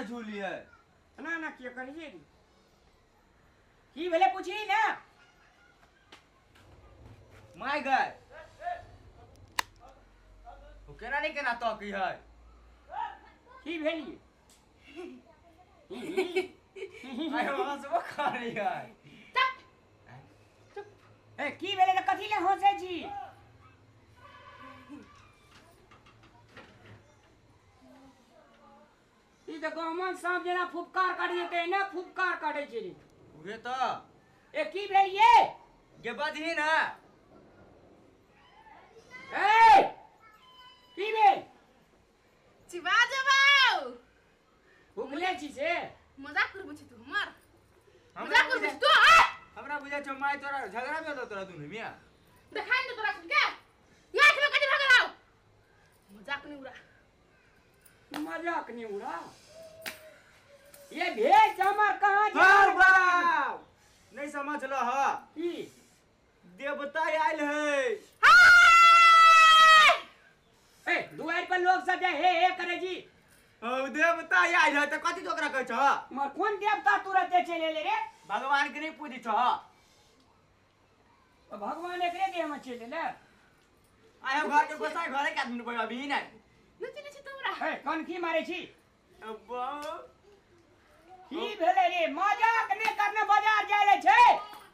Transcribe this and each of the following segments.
ने झूली है ना ना किया करै छै की भेलै पूछी ना my गए ओ केना नहीं केना तकी है की भेली आय हंसबो करै है। चुप चुप। ए की भेलै त कथी ले हंसै छी? ई त गहमन सांप जेना फुफकार काटै छै ना फुफकार काटै छै रे। उहे त ए की भेल ये? गे बजही ना। ए की भेल? चिबा जबाउ भुखले छी से? मजाक करबै छी तू हमर? मजाक करबै छी तू? हमरा बुझै छौ my तोरा झगड़ा भेल तोरा दुनू मिया। देखाइ ने तोरा सुन के नाच में कथि भगलाउ मजाक नहीं उड़ा मजाक नहीं उड़ा। ये भेज हमर कहाँ जा? बाप नहीं समझ ल ह की देवता आयल है। ए दुआर पर लोग सब हे हे करे जी। ओ देवता आयल है त कथि तोकरा कहै छ? मर कोन देवता तुरते चले ले रे? भगवान के नहीं पूजी छ। भगवान एकरे देह में चले ले। आय हम घर के गोसाई घरे के आदमी पर अभी नहीं न चले छी तोरा। ए कौन की मारे छी? अब्बा की भेलै रे? मजाक नहीं करना बाजार जाय ले छै।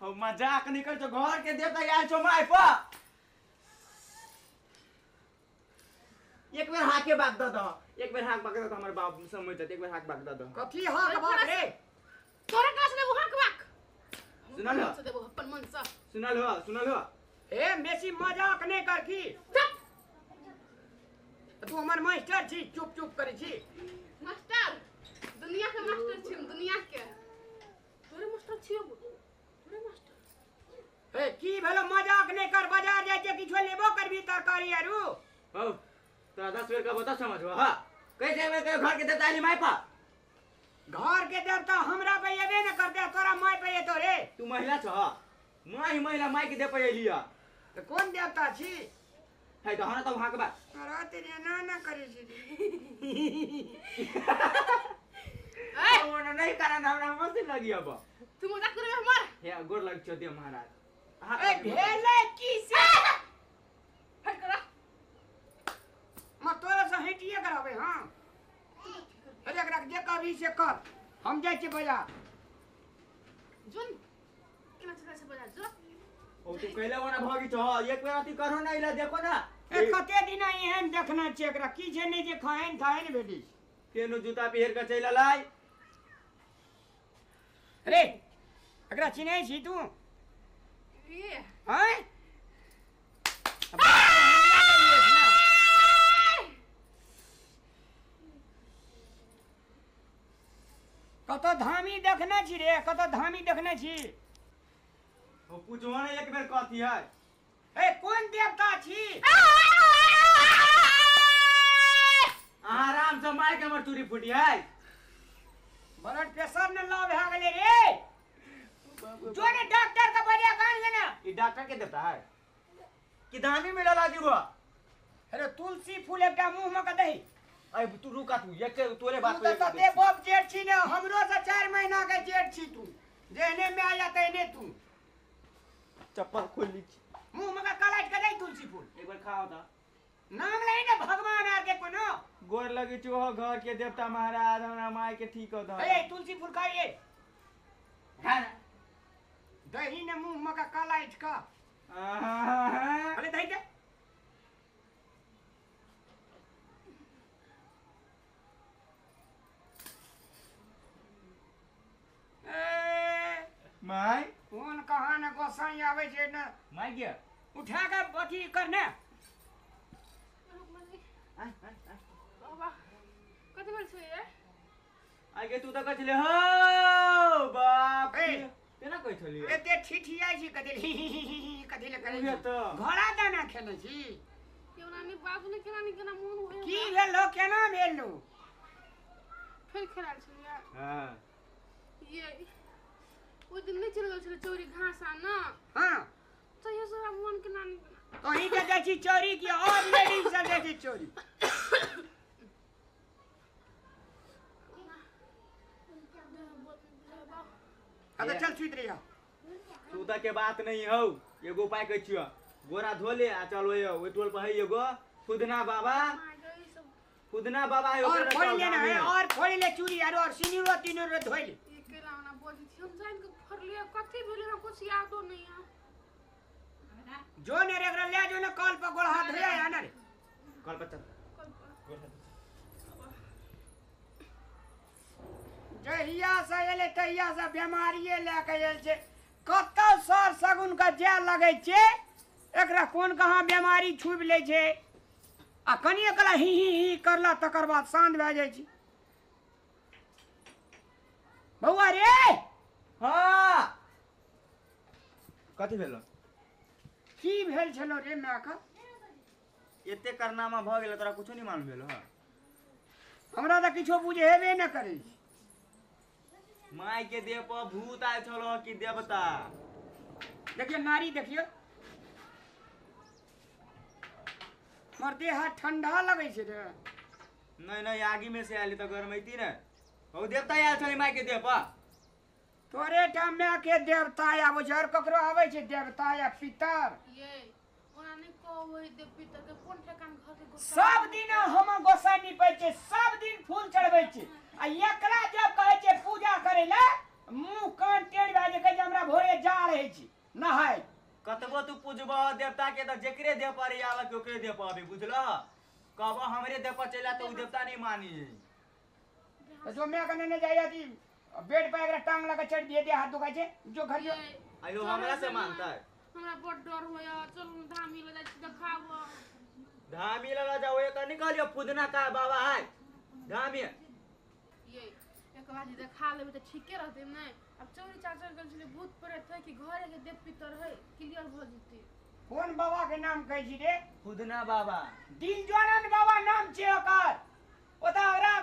ओ मजाक नहीं कर तो घर के देवता आयल छौ my पर। एक बेर हाके बाग द दो, एक बेर हाक बाग द हमर बाप समझ जात। एक बेर हाक बाग द दो। कथी हाक बाग रे? तोरा कहाँ से देबो हाक बाग? सुनल हो से देबो अपन मन से। सुनल हो सुनल हो। ए बेसी मजाक नहीं कर की। चुप तू हमर मास्टर छी चुप चुप करै छी। मास्टर दुनिया के मास्टर छी हम दुनिया के। तोरे मास्टर छियो तोरे मास्टर। ए की भेलो मजाक नहीं कर बाजार जाय छै किछो लेबो करबी तरकारी आरू। हो तोरा 10 बेर का बता समझबो। हां कैसे में घर के देवता आइली my पर? घर के देवता हमरा पे एबे न करते तोरा my पे एतो रे। तू महिला छ my महिला my के दे पे एलिया त कोन देवता छी? है त हमरा त वहां के बात तोरा तेरे ना ना करे छी। ए ओ ना नहीं कारण हमरा मस्ती लगी अब। तू मजाक करबे हमर? हे गोर लग छो दे महाराज। ए भेलै की से? हट करा म तोरा से हटिए कराबे। हां अरे एकरा जे कहबी से कर हम जाइ छी बाजार। जोन केना चलै छै बाजार जो। ओ तू कहले ओना भगी छ एक बेर अथी करो ना इला देखो ना। ए कते दिन एहन देखना छै एकरा की छै नहीं जे खाएन थाएन भेटी केनो जूता पहिर के चलि अलै। अरे एकरा चिन्है छी तू? ए हैं कतो धामी देखने छी रे? कतो धामी देखने छी? ओ पूछो ना एक बेर कथी है। ए कोन देवता छी? आराम से my के हमर चूड़ी फूटी है। ब्लड प्रेशर न लो भए गेलै रे। जो ने डॉक्टर के बजा कान के ना। ई डॉक्टर के देवता है कि धामी मिलल आजीबो? अरे तुलसी फूल एकटा मुंह में के दही। अरे तू रुका तू एक तोरे बात तू त तते बाप जेठ छी ने हमरो से 4 महीना के जेठ छी तू। जेहने में आया तेहने तू। चप्पल खोल ली मुंह में के कलाट के दही तुलसी फूल। एक बार खाओ ता नाम लै ने भगवान आर के कोनो। गोर लगी छो घर के देवता महाराज हमरा my के ठीक हो द। ए तुलसी फूल खाइए खा ना दही ने मुंह में का कलाट का। अरे दही दे। My कोन कहाँ ने गोसाई आवे छै ने my गया उठा के अथी करने। बाबा कथि भेल छै रे? आगे तू त कहै छले हो बाप ए केना कहै छलियै? एते ठिठियाइ छी कथि ही ही ही ही कथि ले करै छी? त घोड़ा दाना खेने छी केना नि बाबू ने केना नि केना मोन होय की भेलो केना भेलो? फेर खेलाल छलियै। हां ये ओ दिन नहीं चल गेल छलै चोरी घास आ ना। हां तो ये सारा मन के नानी कहीं के जाइ छी चोरी की और लेडीज सब जाइ छी चोरी। अरे चल सुति रहिया। सुता के बात नहीं हौ, एगो उपाय कहै छियो, गोरा धो ले आ चल ओइ टोल पर है एगो फुदना बाबा, फुदना बाबा है। और फोड़ ले ना है, और फोड़ ले चूड़ी आरो और सिनुरो तिनुरो धोइ ले। ई केला ना बोली छी हम जान के फरलिए कथि भेलै हम कुछ यादो नहीं है। जो ने रे एकरा ले जो ने कल पर गोड़ हाथ धोया आ ना रे। कल पर चल। जहिया से एलै तहिया से बेमारिये लए के आयल छै। कतौ सर सगुन के जाय लगै छै, एकरा कोन कहाँ बेमारी छुबि लै छै आ कनिए कला ही ही ही करला तकर बाद शांत भए जाइ छै। बौआ रे। हाँ कथी भेल? की भेल छलो रे मायके? एते करनामा भऽ गेल तोरा कुछो नहीं मालूम भेल? हँ हमरा तऽ किछो बुझेबे न करै। माय के देह पर भूत आयल छलो कि देवता? देखियो नारी, देखियो मोर देह हाथ ठंडा लगै छै रे। नहीं नहीं आगी में से आयल तऽ गरमैती ने। हौ देवता आयल छलै माय के देह पर। तोरे टा माय के देवता आबै छै और ककरो आबै छै देवता या पितर? ये ओना नहीं कहबै देव पितर के कोन ठेकान घर के गोसाई। सब दिन हम गोसाई निपै छै, सब दिन फूल चढ़बै छै आ एकरा जब कहै छै पूजा करै ले मुँह कान टेढ़ भए जाइ छै, हमरा भोरे जा रहै छी नहाय। कतबो तू पूजबह देवता के तऽ जेकरे देह पर आबे के ओकरे देह पर आबे, बुझलह? कहबह हमरे देह पर चलि आ तऽ उ देवता नहीं मानी। तो जो मैं कने नहीं जाइया थी बेड पर एकरा टांग लगा चढ़ दिए दे हाथ दुखाय छै जो घर जो। आयो हमरा से मानता है। हमरा बड़ डर होया, चल धामी ल जाइ छी देखाब। धामी ल जाओ एक निकलियो फुदना का बाबा है धामी। ये एक बार देखा लेबै तऽ ठीके रहतै नै। अब चोरी चाचर गेल छलै भूत प्रेत है कि घरे के देव पितर है, क्लियर भऽ जेतै। कोन बाबा के नाम कहै छी रे? फुदना बाबा। दिलजवानन बाबा नाम छै ओकर। ओतऽ ओकरा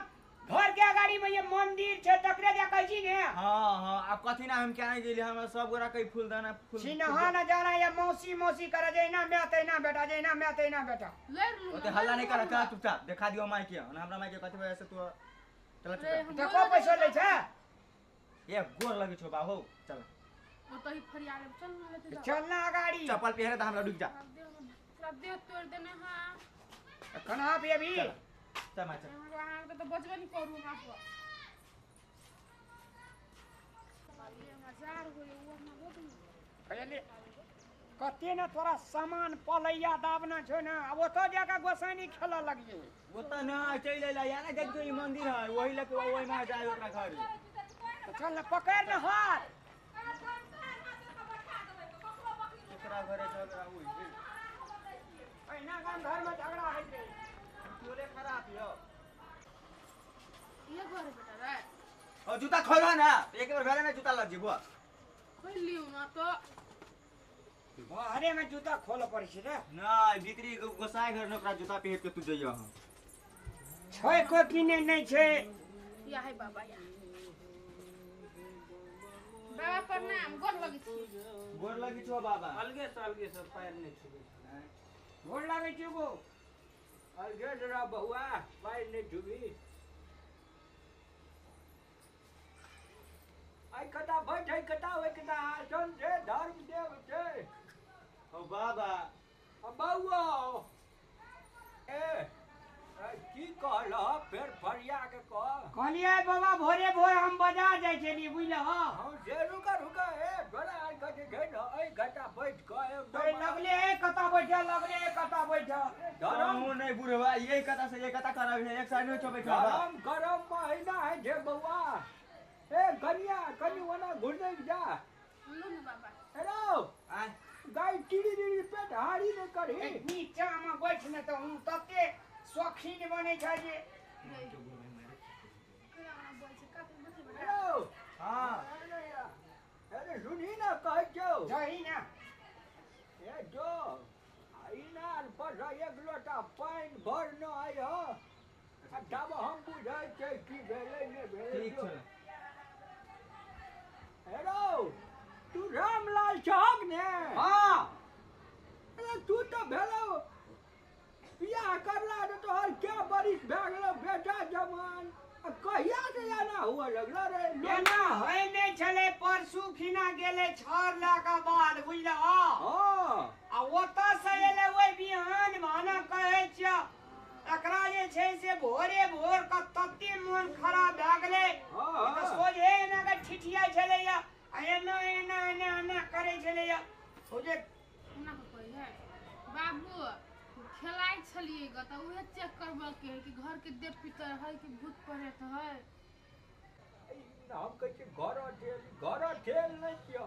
घर के अगाड़ी में ये मंदिर छै तकरे जे कहै छी ने। हाँ हाँ अब कथी ना हम क्या नहीं गेली, हमरा सब गोरा कई फूलदाना फूल छिनहा न जाना या मौसी मौसी करे जैना मैं तैना बेटा जैना मैं तैना बेटा। ओते हल्ला नहीं कर, चल चुपचाप देखा दियो माय के। हमरा माय के कथी वजह से तू चल चुपचाप। देखो पैसा लै छै ये गोर लगे छो बाबू, चल ओतही ही फरिया ले चल ना लेते जाओ। चल ना अगाड़ी चप्पल पहिरे त हमरा रुक जा। पूरा देह तोड़ देने। हां कना पे अभी चल माय चल। हमरा अहाँ के तो बचबे नहीं करू हमरा पर। ये मजार होय उ हमरा बहुत पहले कते न तोरा सामान पलैया दाबना छौ न, अब ओतऽ जाके गोसाईनी खेलऽ लगिए। ओतऽ न चलि अइला या ना देख ई मंदिर है वही लके ओहि में जाय ओकरा घर। चल न पकड़ न हाथ। ओकरा घरे झगड़ा होई पहिना गाम घर में झगड़ा होइ छै। तोरे खराब यो ये घर बेटा रे। और जूता खोलो ना, एक बार घरे में जूता लग जीबो। खोल लियो ना तो बाहरे में जूता खोल पड़ै छै रे। ना भीतरी गोसाई घर में ओकरा जूता पहिर के तू जइयो। छै को किने नहीं छै। या है बाबा या बाबा प्रणाम, गोर लगै छी। गोर लगै छौ बाबा। अलगे से अलगे से पैर नहीं छुबै। गोर लगै छी गो। अलगे जरा बहुआ पैर नहीं छुबी। आई कता बैठ है कता ओइ कता आसन छै धर्म देव छै। ओ बाबा ओ बौआ ए की कहलह फेर फरिया के कह। कहलियै बाबा भोरे भोर हम बाजार जाइ छलियै बुझलह। हँ से रुक रुक ए बड़ा आइ कथी छै न एहि घटा बैठ कऽ लगले ए कता बैठल लगले ए कता बैठल। धर्म नहीं बुढ़वा यही कता से ये कता खराब है, एक साइड में छो बैठल। गरम गरम महीना है जे बौआ। ए कनिया कनि ओना घुरदै जा। लो न बाबा। हेलो आ गाय टीड़ी टीड़ी पेट हारी नै करी। नीचा में बैठ ने त हम तते शौकीन बनै छै जे। हेलो हां अरे सुनही ना कहै छौ। जही ना ए जो इनार पर एक लोटा पानि भर न आइ ह आ तब हम बुझै छै की भेलै नै भेलै। ठीक छै। हेलो तू रामलाल छहक ने? हाँ। अरे तू तऽ भेलौ बियाह करला तऽ तोहर क्या बरिस भए गेलौ बेटा जवान आ कहिया से एना हुआ लगलो रे? एना होइ नहि छलै, परसू खिना गेलै छर लए कऽ बाद, बुझलह? हँ। आ ओतऽ से एलै ओहि बिहान भाना, कहै छियौ, एकरा जे छै से भोरे भोर कऽ तते मोन खराब भए गेलै। हँ। तऽ सोझे एना कऽ ठिठियाइ छलैया आ एना एना एना एना करै छलैया ओ जे एना कऽ कहै है बाबू, खेलाइ छलियै ग, तऽ उहे चेक करबऽ के है कि घर के देव पितर है कि भूत प्रेत है। हम कहै छी घर ठेल, घर ठेल नहि छियौ।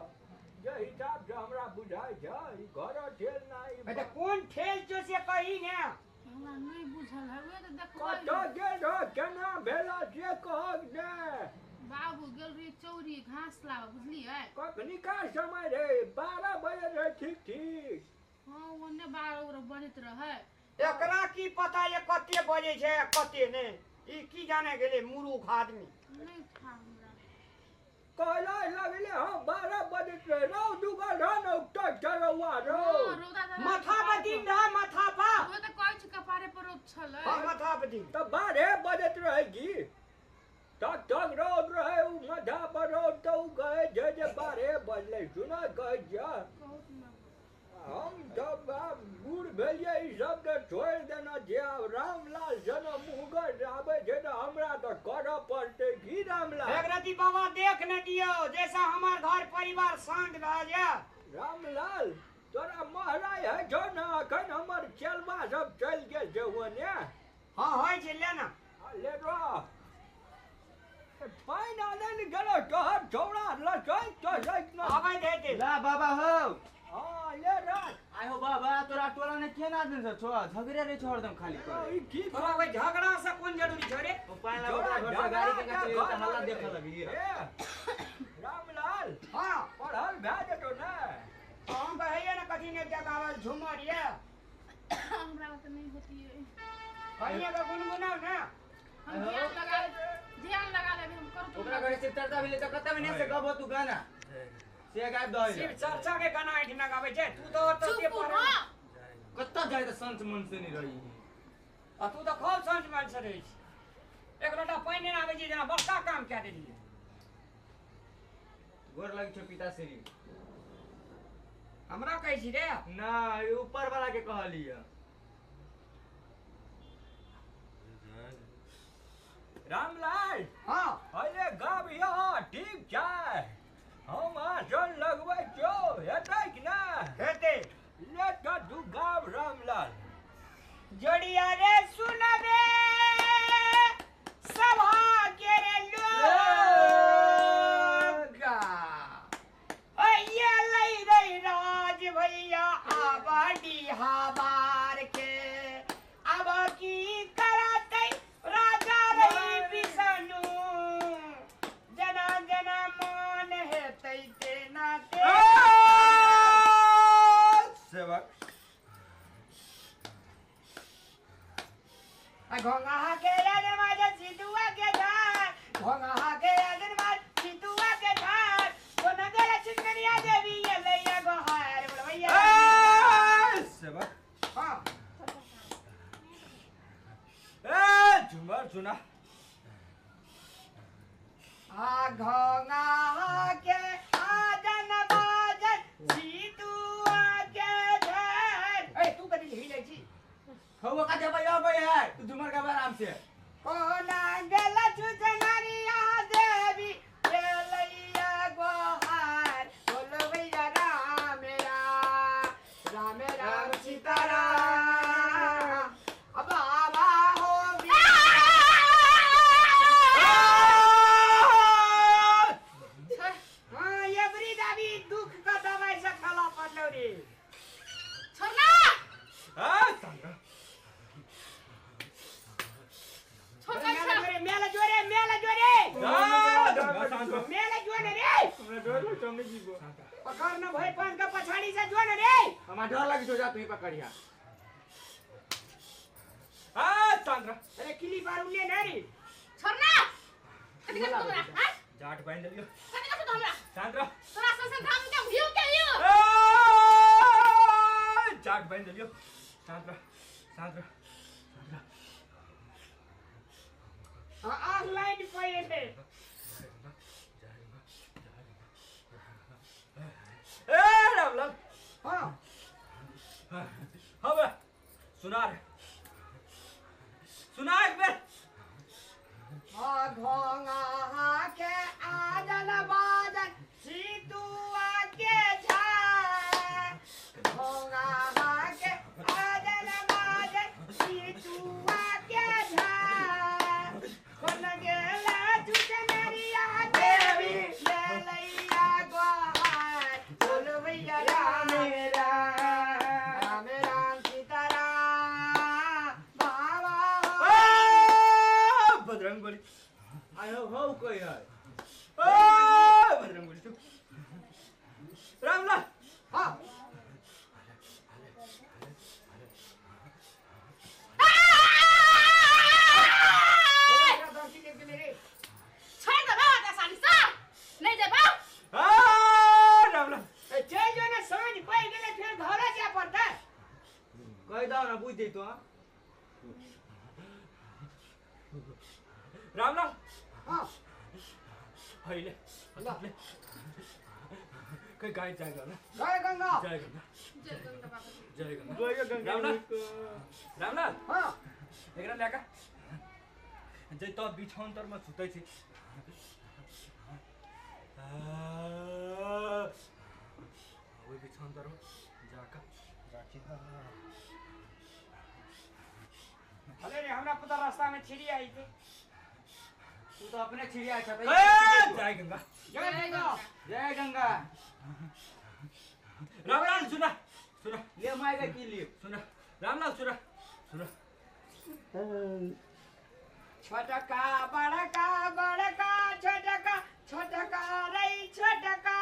जे हिसाब से हमरा बुझाइ छै, ई घर ठेल नहि। तऽ कोन ठेल छौ से कही ने। हमरा नहि बुझल है, उहे तऽ देखबै। कतऽ गेल रह, केना भेल से कहक ने। बाबू, गेल रही चौरी घास लाबऽ, बुझलियै? कखनिका समय रहै? 12 बजे रहै, ठीक ठीक? हँ, ओन्ने 12 उरह बजैत रहै। एकरा की पता ये कते बजै छै आ कते नहि? ई की जाने गेलै मुरुख आदमी। नहि था हमरा। कहला लगले, हँ, 12 बजैत रहै। रौद उगल रह ने, उठल चरौआ हँ। रौद। रौदा तऽ माथा पर दिन रह, माथा पर। उहे तऽ कहै छी, कपारे पर रौद छलै। हँ, माथा पर दिन। तऽ 12 बजैत रहै की, तक तक रौद रहै ओ माथा पर रौद, तऽ ओ कहै छै जे 12 बजलै। सुन, कहै छियै। बहुत ने। हम जब आब बूढ़ भेलियै, ई सब तऽ छोड़ि देना छै। आब रामलाल जेना मुँहगर आबै छै तऽ हमरा तऽ करऽ पड़तै की, रामलाल? भगरती बाबा देख ने दियौ जैसा हमर घर परिवार शांत भए जाय। रामलाल, तोरा महराइ होइ छौ ने? एखन हमर चेलबा सब चलि गेल छै ओने। हँ, होइ छै, ले ने। आ, ले रह, पानि आनै ने गेलो तोहर छौड़ा लसैत तसैत ने। आबैत हेतै। ला बाबा हौ। हँ, ले रख। आइ हो बाबा, तोरा टोला ने केना दिन से छौ झगड़े रे छौ हरदम खाली करे। ई की? तोरा ओहि झगड़ा से कोन जरूरी छौ रे? ओ पानि लाबऽ ओकरा घर से गाड़ी के चलि तऽ हल्ला देखऽ लगलियै। ए, रामलाल। हँ। पढ़ल भए जेतौ ने? हम कहैये ने, कथी ने जगावल झूमर ये। हमरा तऽ नहि होतियै। कहिए के गुनगुनाउ ने। हम ध्यान लगा ध्यान लगा लेबै, हम करू। ओकरा घरे शिव चर्चा भेलै तऽ कते महीने से गबो तू गाना से गाबि दही। शिव चर्चा के गाना एहिठिना गाबै छै? तू तऽ ओतऽ के चुप। पढ़ल। हँ। कतऽ जाइ तऽ संत मन से नहि रही। आ तू तऽ खूब संत मन से रहै छी। एक लोटा पानि नहि आबै छै, जेना बड़का काम कए देलियै। गोर लगै छौ पिताश्री। हमरा कहै छी रे? नहि, ऊपर वाला के कहलियै। रामलाल। हँ। अरे गाबियो, ठीक छै, हम आसन लगबै छियौ, हेतै कि ने? हेतै। ले तऽ तू गाब रामलाल। जोड़िया रे सुनबे सभा के रे लोग, अइये लै रे राज भैया आबडी हबार के, अब की करतै राजा रे विष्णु, जना जना मान हेतै तेना तेना। सेवक। घोंघा के अजन माज सितुआ के झार, घोंघा के अजन माज सितुआ के झार, कोना गेल चुनरिया देवी एलैया गोहार बोलबैया। सेवक। हाँ। ए झुमर सुना। आ घोंघा के आजन बाजन सितुआ के झार, ए तू कथी हिलै छी? हौ, का जबै अबै है, तू झुमर गाबे आराम से। कोना गेल चुनरिया देवी एलैया गोहार बोलबैया, राम राम राम राम सीताराम, बाबा हो। हाँ, एवरी दाबी दुख का दवाई से खाला पड़लो रे। छोड़ना। छोड़। मेला जोरे, मेला जोरे, मेला जोरे, मेला जोने रे। पकड़ न भाई, पान का पछाड़ी से जोने रे। हमरा डर लगे छौ, जा तू ही पकड़िया। अरे किली बार उले ना रे। छोड़ना, कथी करत हमरा? हाँ? जाट बांध लियो। कथी करत हमरा? शांत रह। तोरा संग काम के भियो के यो। जाट बांध लियो, शांत रह, शांत रह, शांत रह। आ आ लाइन पे एले। ए रामलाल। हाँ हाँ बे सुना रे, सुना एक बेर। घोंगा के आजन बाजन सीतुआ के झा, घोंगा के आजन बाजन सीतुआ के झा, कोन गेला चुचनरिया देवी लैया गोहार, बोलो भैया राम राम राम सीता राम बाबा। बजरंग बली आयो हौ कोई है। ओ बजरंग बली तू रामलाल। हाँ छोड़ दे बाबा साली सा नहीं देबा। आ रामलाल चल जो ना साँझ पड़ गेलै फेर घरे जाय पड़तै। कहि दौ ना बुझि जैतो। रामलाल। हाँ हइले ले कहीं गाय जाएगा ना। जय गंगा जय गंगा जय गंगा बाबा जय गंगा जय गंगा। रामलाल रामलाल। हाँ एकरा लए जे तो बिछौन तर में सुतै छी। ओहि बिछौन तर में जाके राखी। अरे रे हमरा पता रास्ता में छिड़ी आई थी। तू तो अपने छिड़िया छ। जय गंगा जय गंगा जय गंगा। रामलाल सुना सुना ले my के की लिए सुना रामलाल सुना सुना। छोटका बड़का बड़का छोटका छोटका रे छोटका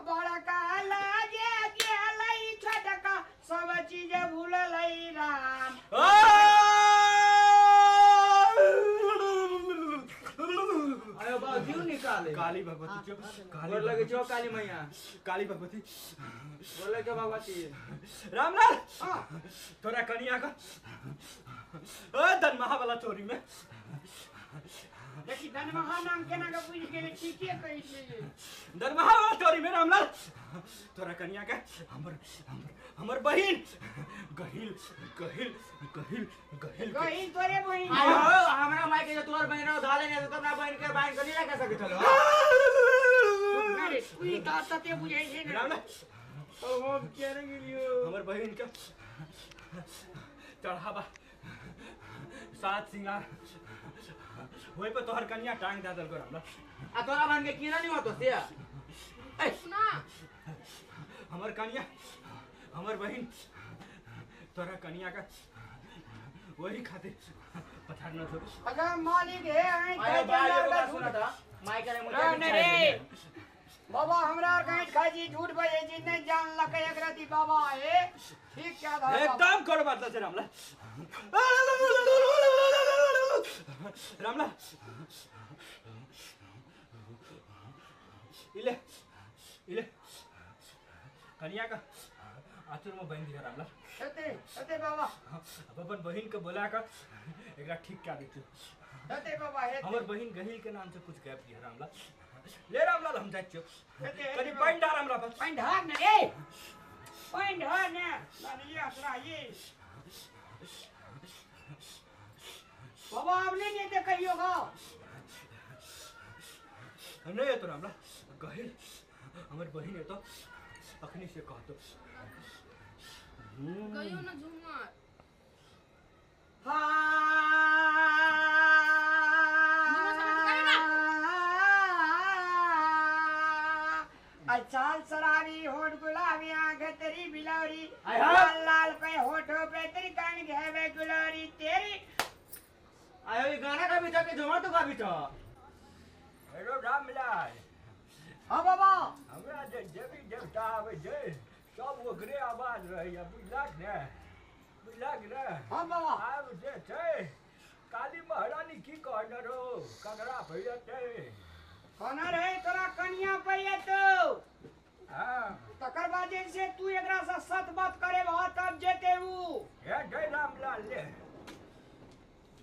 बड़का लागे गेलै छोटका सब चीज भूललै राम। आयो बाबू जीव निकाले। काली भगवती जो काली गोर लगे छो काली मैया काली भगवती गोर लगे छो भगवती। रामलाल। हाँ तोरा कनिया का ओ दनमहा वाला चोरी में देखी दनमहा नाम केना के बुझि गेलै। ठीके कहै छै दनमहा वाला चोरी में रामलाल तोरा कनिया के हमर हमर हमर बहिन गहिल गहिल गहिल गहिल गहिल तोरे बहिन। आयो हमरा माय के तोर बहिन रहो धाले ने तो अपना बहिन के बहिन के नहीं लगा सके चलो। अरे तू ई त तते बुझै छै ने रामलाल। तो हम केने गेलियो हमर बहिन के चढ़ावा सात सिंगार वही पे तोहर कनिया टांग दे देलको रामलाल। आ तोरा बहिन के कीना नहीं होतो से। ए सुना हमर कनिया हमर बहिन तोरा कनिया का वही खातिर पछाड़ न छो। अगर मालिक हे आई आयो बाई एगो बात सुना था my करे मुझे नहीं रे बाबा हमरा आर कहीं खाइ छी झूठ बजै छी नहीं जान लकै एकरा दी बाबा हे ठीक क्या था एकदम कर बात छै रामलाल। रामलाल इले इले कनिया का आचुर में बहिन दिया रामलाल। हेते हेते बाबा अब अपन बहिन के बोला कर एकरा ठीक कर दै छी। हेते बाबा हेते हमर बहिन गहिल के नाम से कुछ गैप दिया रामलाल। ले रामलाल हम जाइ छियो कनि पानि ढार हमरा पर। पानि ढार ने रे पानि ढार ने लानिए असरा ये बाबा अब नहीं जेते कहियो गाँव नहीं एतो रामलाल गहिल हमर बहिन एतो अखनी से कहतो गयो ना झूमर। हाँ चाल शराबी होठ गुलाबी आंख तेरी बिलौरी लाल लाल पे होठों पे तेरी कान घेवे गुलौरी तेरी। आयो ये गाना का भी था कि झूमर तो का भी था। हेलो रामलाल। हाँ बाबा हमरा जे देवी देवता आबै छै सब ओकरे आवाज रहैया बुझलक ने बुझलक ने। हाँ बाबा आब जे छै काली महारानी की कहने रहो ककरा भैयतै कहने रहे तोरा कनिया पैयतौ। हाँ तकर बाद जे से तू एकरा से सत बात करे भा तब जेते ऊ। हे जय रामलाल ले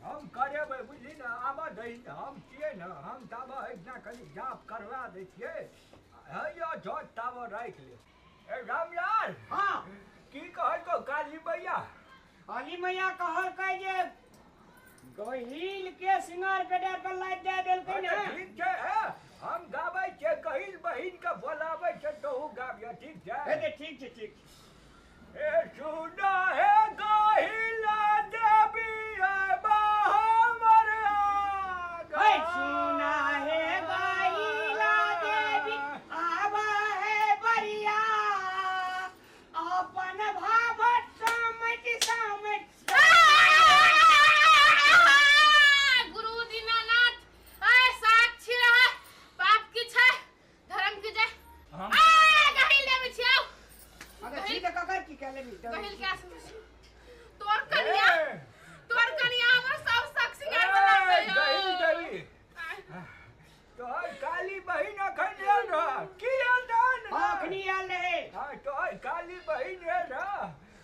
हम करेबै बुझली ने आबऽ बहिन हम छियै ने, हम ताबा एहिना कनि जाप करवा दै छियै। हैया झट ताबा राखि ले। ए रामलाल, हाँ की कहलकौ काली मैया? काली मैया कहलकै जे गहिल के सिंगार पेटार पर लाइट दे देलकै ने। ठीक छै, हम गाबै छियै, गहिल बहिन के बोलाबै छै, तोहू गाबिह, ठीक छै? हेतै, ठीक छै, ठीक छै। ए सुना हे गहिल देवी हमर आगा। हे सुना हे गहिला देवी आवा है बरिया, अपन भावट समट समट। गुरु दीनानाथ ऐ साक्षी रह, पाप की छै धर्म की जय। हम आ गहिल लेबै छियौ। अगर ठीक है ककर की कह लेबी? गहिल के आस तोर कनिया, तोर कनिया हमर सब शक सिंगार बना दे। गहिल देवी, तोहर काली बहिन अखन आयल रह? की आयल रह? अखनी आयल रहे। हाँ, तोहर काली बहिन आयल रह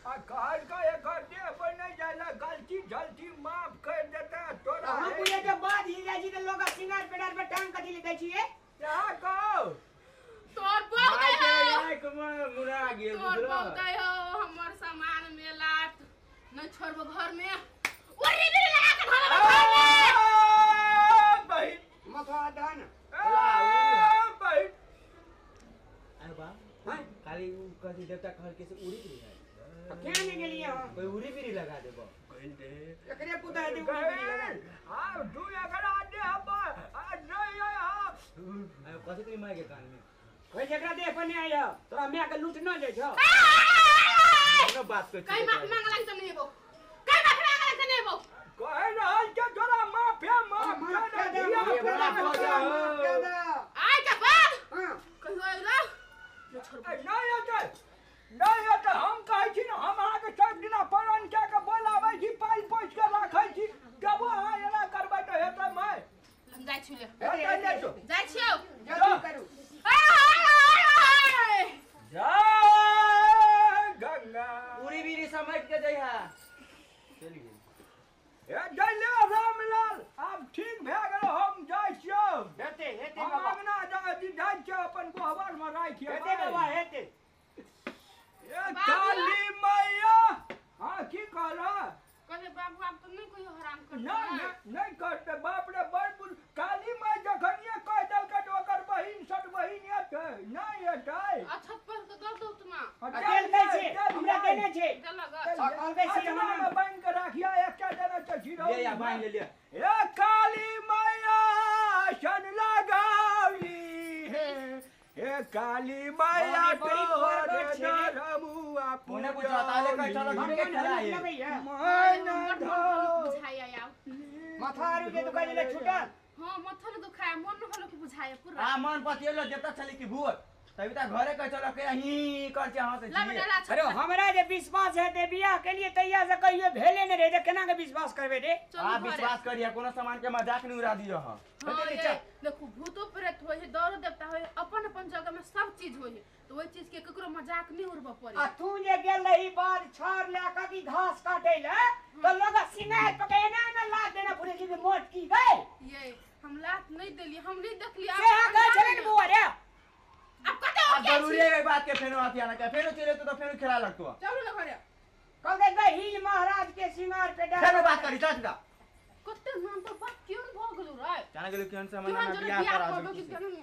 आ कहलकै एकर देह पर नहि जाय ला, गलती झलती माफ कर देता तोरा। हम बुझे जब बाद हिल जाइ छी तऽ लोग सिंगार पेटार पर टांग कथी ले दै छियै? क्या कहौ? तोर बहु माय दे के हो, आँखि मे मुना गेल, तोर बुझलह? बहु दे हो, हमर सामान में लात नहीं छोड़बो घर में, उर्री बिरी लगा के धरबो घर में। बहिन मथुआ दहन। बहिन अरे बा, हाँ काली उ कथी देवता कहलकै से उड़ी बिरी है, केना नहि गेलियै हम? कोई उड़ी बिरी लगा देबो। एकरे पुता हेतै उड़ी बिरी लगा। आब तू एकरा देह पर आ नहि अरे कथी करी माय के कान में? कोई जेकरा देह पर नहि आइय तोरा माय के लूट न जाइ छौ। कोनो बात कहै कहीं छियै। माफी मांगे लाग त नहीं हेबो, कहीं माफी मांगे लाग त नहीं हेबो। कहि रहल छै तोरा माफे माफ माफ कर कऽ दे, दिया। माफ कऽ दे, माफ कऽ दे। माफ कऽ दे। आइ के बाद हाँ कहियो अइलो नहीं छोड़बो। नहि हेतै, नहि हेतै। हम कहै छी ने, हम अहाँके सब दिना प्रण कए के बोलाबै छी, पाइ पोसि के राखै छी, तबो अहाँ एना करबै तऽ हेतै माय? हम जाइ छियौ, हेतै नहि छौ। जाइ छियौ। जल्दी करू। आय जय गंगा। उड़ी बिरी समेट के जइहा। चलि गेल। ए जय रामलाल, आब ठीक भए गेल, हम जाइ छियौ। हेतै हेतै हम बाबा, अङ्गना जाइ छियौ, अपन गोहबर मे राखियौ। हेतै बाबा हेतै। ए काली मैया, हाँ की कहलह? कहले बाबू आब तो नहीं कहियो हराम करतै। नहि नहि करतै, बाप रे बड़ बुल। काली माय जखनिये कहि देलकै तऽ ओकर बहिन सट बहिन एतै नहि एतै। अच्छा पर के दऽ दौ तुमा। आ देलकै छै, हमरा देने छै। देलक। कहलकै से अचना हम मे बान्हि के राखिया, एकटा देने छै जीरो। ले या बान्हि ले लिअ। ए काली मैया सन लगावली हे, हे काली मैया बड़ी तोहर बरगद छै रे। नरमुआ कोने बुझल ताले कहै छल हम के केहन खेला हलुक है। लगैया? मन बड़ मन हलुक बुझाइया आब। माथा आरु जे दुखाइ छलै छूटल? हाँ माथा न दुखाया, मन न हलुक बुझाइया पूरा। आ मन पतियलो देवता छलै कि भूत? तभी त घरे कहै छल के ही कर छै हंसै ला बेटा छी। ला छत अरे पर। हमरा जे विश्वास हेतै बियाह के लिए तहिया से कहियो भेले नहि रहै तऽ केना के विश्वास करबै रे? आ चलू घरे। विश्वास करिया, कोनो सामान के मजाक नहीं उड़ा दियो। हाँ हेतै ये चल। देखू भूतो प्रेत होइ है, दौरो देवता होइ है, अपन अपन जगह में सब चीज होइ है, तो ओहि चीज के ककरो मजाक नहीं उड़बऽ पड़े। आ तू जे गेल रही बाध छाड़ लए कऽ कि घास काटै लए तऽ लोग सिंगार पके एना एना लाद देना पूरे जी मोट की गए। ये हम लात नहीं देलियै, हम नहीं देखलियै। से अहाँ कहै छलै ने बौआ रे। अब कते आ हो जरूरी है एहि बात के फेनो अथी आना के फेनो चले तो फेनो खेला लगतो। चलू ना घरे। कहलकै गहिल महाराज के सिंगार पे डाल। फेनो बात करी चल जा। कते नाम पर बात क्यों भऽ गेलौ रे? जाना गेलो केहन से केहन हमरा जरूर बियाह बियाह करा करबो दो। कि केहन।